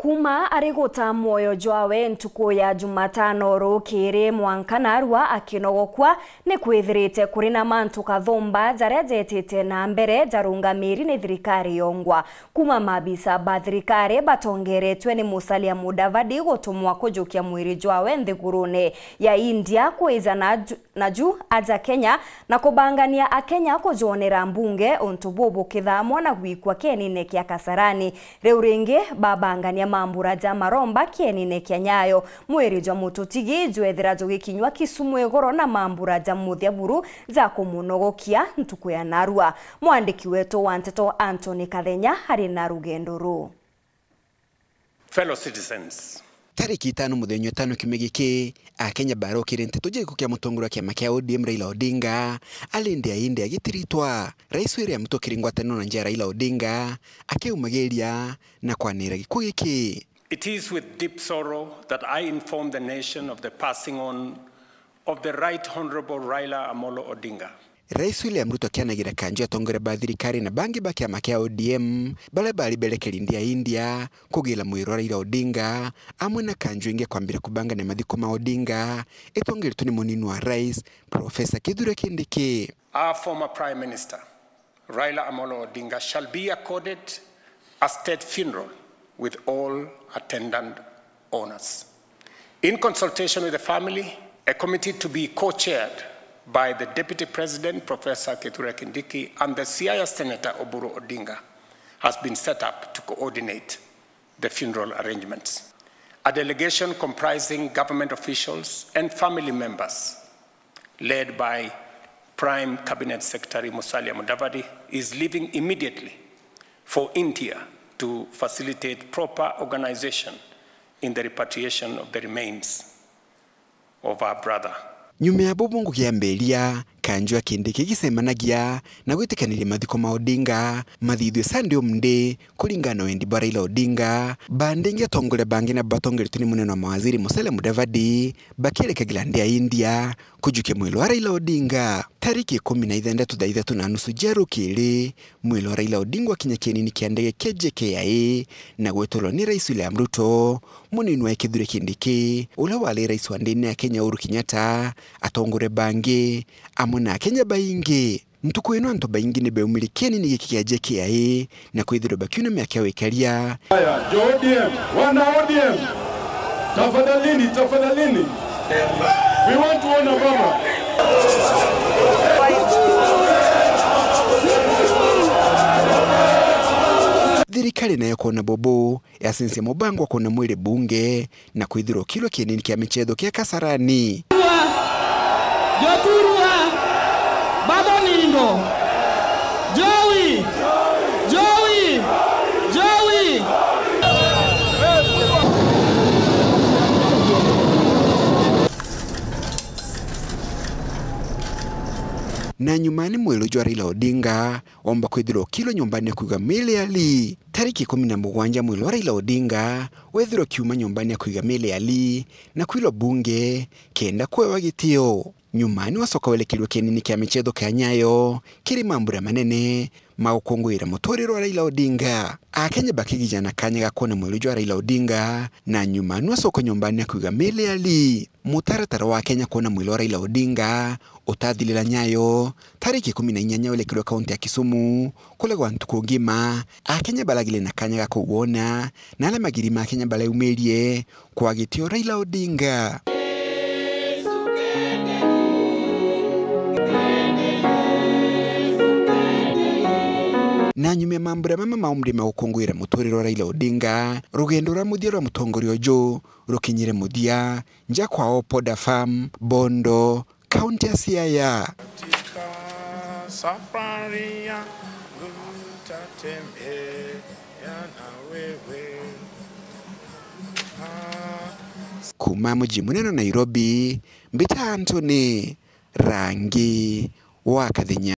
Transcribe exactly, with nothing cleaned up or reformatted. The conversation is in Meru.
Kuuma ari guta mwoyo jwawe ntuku ya Jumatano rukiri mwanka narua akinogokua, ni kwithirite kuri na mantu kathumba jaria jetite na mbere jarungamiri ni thirikari yongwa. Kuuma maabisa ba thirikari batongeretwe ni Musalia Mudavadi gutumwa kujukia mwiri jwawe nthigurune ya India kwija na ju-, naju aja Kenya na kubangania Akenya kujonera mbunge untu buu bukithamwa na gwikwa kienine kia Kasarani. Riu ringi babangania mambura ja maromba kienine kia Nyayo. Mwiri jwa mututigi jwethira jugikinywa Kisumu igoro na mambura ja muthia buru ja kumunogokia ntuku ya narua. Mwandiki wetu wa nteto Anthony Kathenya ari na rugendo ruu. Fellow citizens. Tariki itano muthenya wa itano kiumia giki, Akenya barokire nteto ja gikuu kia mutongoria wa kiama kia O D M Raila Odinga, ari ndia indi agitiritwa. Rais William Ruto kiri ngwataniro na njia ya Raila Odinga, akiumagiria na kwanira gikuu giki. It is with deep sorrow that I inform the nation of the passing on of the Right Honourable Raila Amolo Odinga. Rais William Ruto akianagira kanju ya atongoria ba thirikari na bangi ba kiama kia O D M baria bari berekeri ndia India kugira mwiri wa Raila Odinga, amwe na kanju ingi kwambira kubangania mathiko ma Odinga, itongeretwe ni munini wa rais, Professor Kithure Kindiki. Our former Prime Minister, Raila Amolo Odinga, shall be accorded a state funeral with all attendant honours. In consultation with the family, a committee to be co-chaired by the Deputy President, Professor Kithure Kindiki, and the Siaya Senator Oburu Odinga has been set up to coordinate the funeral arrangements. A delegation comprising government officials and family members led by Prime Cabinet Secretary Musalia Mudavadi, is leaving immediately for India to facilitate proper organization in the repatriation of the remains of our brother. Nyuma ya bubu ngugi yambiria, kanju ya Kindiki gicemanagia na gwitikaniria mathiko ma Odinga mathithue Sunday umndi, kuringana na wendi bwa Raila Odinga. Bandi ingi atongoria bangi na batongeretwe ni munene wa mawaziri Musalia Mudavadi, bakirekagira ndia India kujukia mwiri wa Raila Odinga. Tariki ikumi na ithantatu thaa ithatu na nusu cia rukiri, mwiri wa Raila Odinga wakinya kienini kia ndege kia J K I A na gwetulwa ni Rais William Ruto, munini wa Kithure Kindiki, uria wari rais wa ndini ya Kenya Uhuru Kenyatta, atongoria bangi, amwe na Akenya baingi. Ntuku ino antu baingi ni beumire kienini giki kia J K I A na kwithirwa bakiuna miaka ya wikaria. Haya, jo O D M, wana O D M, tafadhalini, tafadhalini. We want to honor baba. Thirikari nayo kwona bubu, yacensia mubango wa kwona mwiri bunge na kwithirwa ukilwa kienini kia michetho kia Kasarani. Joturua, baba Nindo, Jowi, Jowi, Jowi. Na nyuma ni mwiri jwa Raila Odinga omba kwithirwa ukilwa nyumbani ya kuiga miiri ya ali. Tariki ikumi na mugwanja mwiri wa Raila Odinga wethirwa ukiuma nyumbani ya kuiga miiri ya ali na kwilwa bunge kenda kuewa gitio. Nyuma ni wacoka werekerua kienini kia michetho kia Nyayo kiri mambura manene ma gukunguira muturire wa Raila Odinga. Akenya bakigijana kanya ga kwona mwiri jwa Raila Odinga, na nyuma ni wacoka nyumbani ya kuiga miiri ya ali. Mutaratara wa Kenya kwona mwiri wa Raila Odinga utathirira Nyayo, tariki ikumi na inyanya werekerua kaunti ya Kisumu, kuregwa ntuku ngima, Akenya baragire na kanya ga kuwona, na aria magiri ma Akenya bareumirie kwa gitio Raila Odinga. Na nyuma ya mambura mama ma umri ma gukunguira muturire wa Raila Odinga, rugendo rwa muthia rwa mutongoria uju rukinyire muthia, nja kwa Opoda Farm, Bondo, kaunti ya Siaya. Katika safari yangu nitatembea na wewe. Ah. Kuma muji munene Nairobi, mbita Anthony Rangi wa Kathenya.